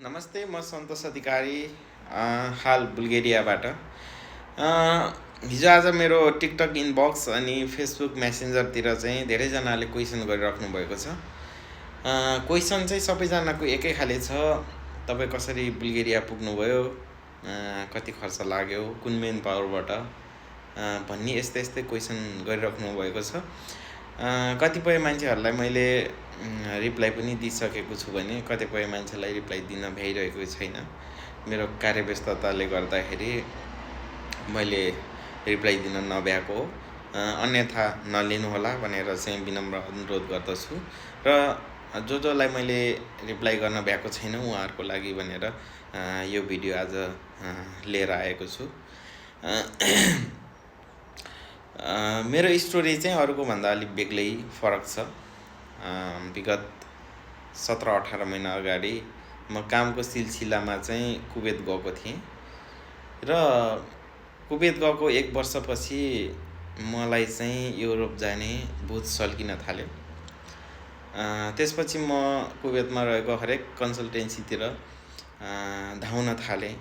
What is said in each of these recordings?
नमस्ते, म सन्तोष अधिकारी हाल बुल्गेरियाबाट। हिजो आज मेरो टिकटक इनबक्स अनि फेसबुक मेसेन्जरतिर चाहिँ धेरैजनाले क्वेसन गरिराख्नु भएको छ। क्वेसन चाहिँ सबैजनाको एकै खाले छ। तपाईँ कसरी बुल्गेरिया पुग्नुभयो, कति खर्च लाग्यो, कुन मेन पावरबाट भन्ने यस्तै यस्तै क्वेसन गरिराख्नु भएको छ। कतिपय मान्छेहरूलाई मैले रिप्लाई पनि दिइसकेको छु भने कतिपय मान्छेलाई रिप्लाई दिन भ्याइरहेको छैन। मेरो कार्यव्यस्तताले गर्दाखेरि मैले रिप्लाई दिन नभ्याएको हो। अन्यथा नलिनुहोला भनेर चाहिँ विनम्र अनुरोध गर्दछु र जसलाई मैले रिप्लाई गर्न भ्याएको छैन उहाँहरूको लागि भनेर यो भिडियो आज लिएर आएको छु। मेरो स्टोरी चाहिँ अरूको भन्दा अलिक बेग्लै फरक छ। विगत 17-18 महिना अगाडि म कामको सिलसिलामा चाहिँ कुवेत गएको थिएँ र कुवेत गएको 1 वर्षपछि मलाई चाहिँ युरोप जाने भूत सल्किन थाल्यो। त्यसपछि म कुवेतमा रहेको हरेक कन्सल्टेन्सीतिर धाउन थालेँ,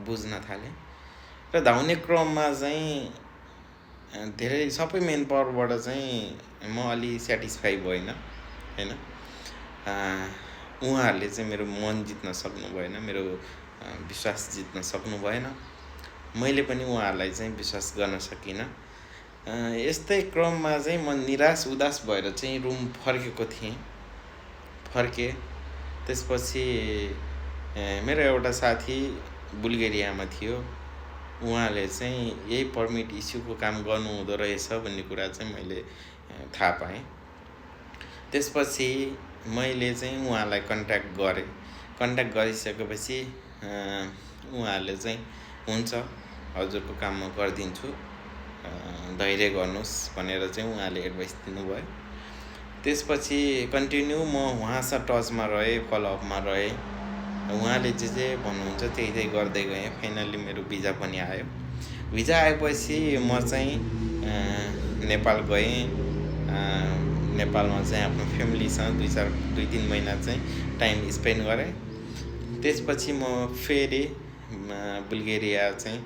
बुझ्न थालेँ र धाउने क्रममा चाहिँ धेरै सबै मेन पावरबाट चाहिँ म अलि सेटिस्फाई भएन हैन। उहाँहरूले चाहिँ मेरो मन जित्न सक्नु भएन, मेरो विश्वास जित्न सक्नु भएन। मैले पनि उहाँहरूलाई चाहिँ विश्वास गर्न सकिनँ। यस्तै क्रममा चाहिँ म निराश उदास भएर चाहिँ रुम फर्केँ। त्यसपछि मेरो एउटा साथी बुल्गेरियामा थियो। उहाँले चाहिँ यही पर्मिट इस्युको काम गर्नु हुँदो रहेछ भन्ने कुरा चाहिँ मैले थाहा पाएँ। त्यसपछि मैले चाहिँ उहाँलाई कन्ट्याक्ट गरेँ। कन्ट्याक्ट गरिसकेपछि उहाँहरूले चाहिँ हुन्छ हजुरको काम म गरिदिन्छु, धैर्य गर्नुहोस् भनेर चाहिँ उहाँले एडभाइस दिनुभयो। त्यसपछि कन्टिन्यू म उहाँसँग टचमा रहेँ, फलोअपमा रहेँ। उहाँले जे भन्नुहुन्छ त्यही गर्दै गएँ। फाइनल्ली मेरो भिजा पनि आयो। भिजा आएपछि म चाहिँ नेपाल गएँ। नेपालमा चाहिँ आफ्नो फ्यामिलीसँग 2-3 महिना चाहिँ टाइम स्पेन्ड गरेँ। त्यसपछि म फेरि बुल्गेरिया चाहिँ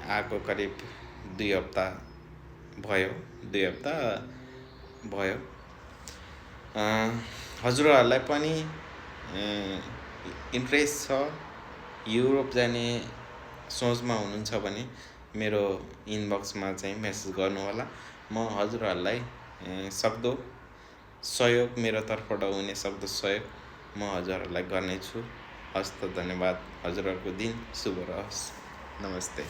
आएको करिब 2 हप्ता भयो। हजुरहरूलाई पनि इन्ट्रेस्ट छ, युरोप जाने सोचमा हुनुहुन्छ भने मेरो इनबक्समा चाहिँ मेसेज गर्नुहोला। म हजुरहरूलाई सक्दो सहयोग, मेरो तर्फबाट हुने सक्दो सहयोग म हजुरहरूलाई गर्नेछु। हस्त धन्यवाद। हजुरहरूको दिन शुभ रहोस्। नमस्ते।